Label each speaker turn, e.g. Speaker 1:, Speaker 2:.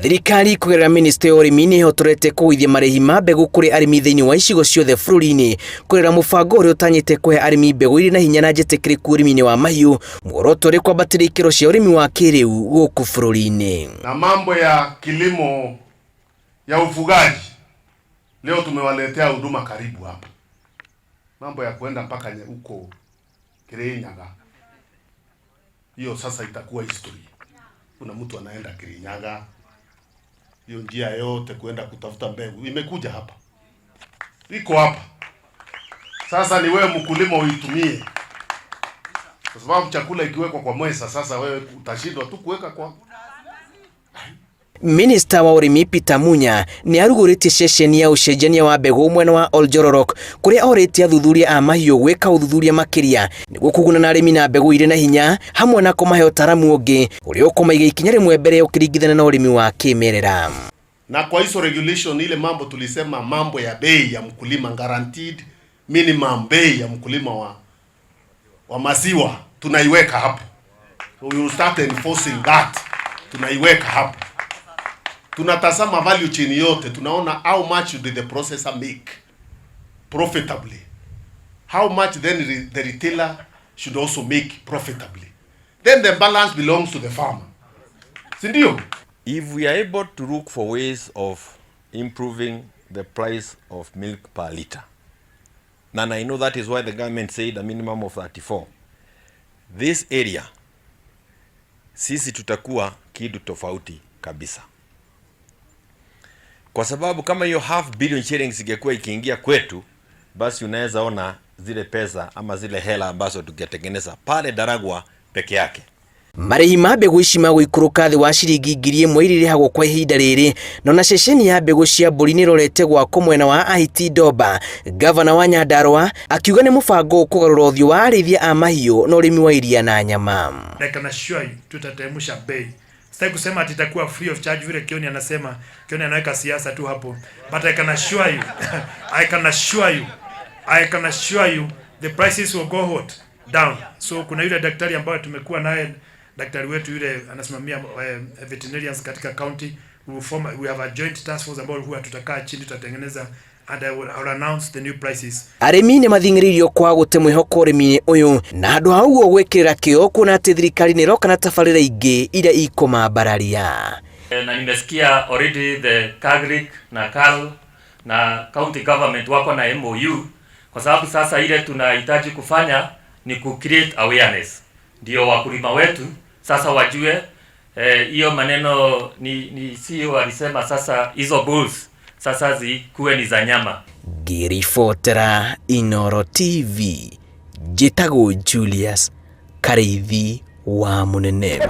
Speaker 1: Thirikari kũgerera ministry ya ũrĩmi nĩ ĩhotorete kũgũithia marĩhi ma mbegũ kũrĩ arĩmi thĩinĩ wa icigo ciothe bũrũri-inĩ kũgerera mũbango ũrĩa ũtanyĩte kũhe arĩmi mbegũ irĩ na hinya na njĩtĩkĩrĩku ũrĩmi-inĩ wa mahiũ, muoroto ũrĩ kwambatĩria ikĩro cia ũrĩmi wa kĩrĩu gũkũ bũrũri-inĩ.
Speaker 2: Na mambo ya kilimo ya ufugaji leo tumewaletea huduma karibu hapa, mambo ya kuenda mpaka huko Kirinyaga hiyo sasa itakuwa history. Kuna mtu anaenda Kirinyaga, hiyo njia yote kuenda kutafuta mbegu imekuja hapa, iko hapa. Sasa ni wewe mkulima uitumie, kwa sababu chakula ikiwekwa kwa meza, sasa wewe utashindwa tu kuweka kwa.
Speaker 1: Minista wa ũrĩmi Peter Munya nĩ arugũrĩtie ceceni ya ũcenjania wa mbegũ mwena wa Oljororok, kũrĩa orĩtie athuthuria a mahiũ gwĩka ũthuthuria makĩria nĩguo kũguna na arĩmi na mbegũ irĩ na hinya, hamwe na kũmahe ũtaaramu ũngĩ ũrĩa ũkũmaiga ikinya rĩmwe mbere ũkĩringithania na ũrĩmi wa kĩmerera.
Speaker 2: Na kwa hizo regulation, ile mambo tulisema, mambo ya bei ya mkulima, guaranteed minimum bei ya mkulima wa maziwa, tunaiweka hapo. So we will start enforcing that, tunaiweka hapo. Tunatazama value chain yote, tunaona how much should the processor make profitably, how much then the retailer should also make profitably, then the balance belongs to the farmer, si ndio?
Speaker 3: If we are able to look for ways of improving the price of milk per liter, and I know that is why the government said a minimum of 34, this area sisi tutakuwa kitu tofauti kabisa, kwa sababu kama hiyo half billion shillings ingekuwa ikiingia kwetu, basi unaweza ona zile pesa ama zile hela ambazo tungetengeneza pale Ndaragwa peke yake.
Speaker 1: Marĩhi ma mbegũ ici magũikũrũka thĩ wa ciringi 1000 iria irĩhagwo kwa ihinda rĩrĩ. Na ceceni ya mbegũ cia mbũri nĩ ĩrorete gwakwo mwena wa Ahiti Ndomba, gavana wa Nyandarua akiuga nĩ mũbango ũkũgarũra ũthiũ wa arĩithia a mahiũ na ũrĩmi wa iria na nyama.
Speaker 4: I can assure you tutateremsha bei. Sitaki kusema ati itakuwa free of charge vile Kioni anasema. Kioni anaweka siasa tu hapo. But I can assure you, I can assure you, I can assure you the prices will go what? Down. So kuna yule daktari ambaye tumekuwa naye, daktari wetu yule anasimamia veterinarians katika county. We have a joint task force ambayo huwa tutakaa chini, tutatengeneza, and I will announce the new prices.
Speaker 1: Arĩmi nĩ mathing'ĩrĩirio kwaga gũte mwĩhoko ũrĩmi-inĩ ũyũ, na handũ ha ũguo gwĩkĩrĩra kĩo, kuona atĩ thirikari nĩ ĩroka na tabarĩra ingĩ iria ikũmambararia.
Speaker 5: Na nimesikia already the KAGRC na KAL na county government wako na MOU, kwa sababu sasa ile tunahitaji kufanya ni ku create awareness, ndio wakulima wetu sasa wajue hiyo maneno ni sio walisema sasa hizo bulls sasa zikuwe ni za nyama.
Speaker 1: Ngĩribotera Inooro TV, njĩtagwo Julius Karĩithi wa Mũnene.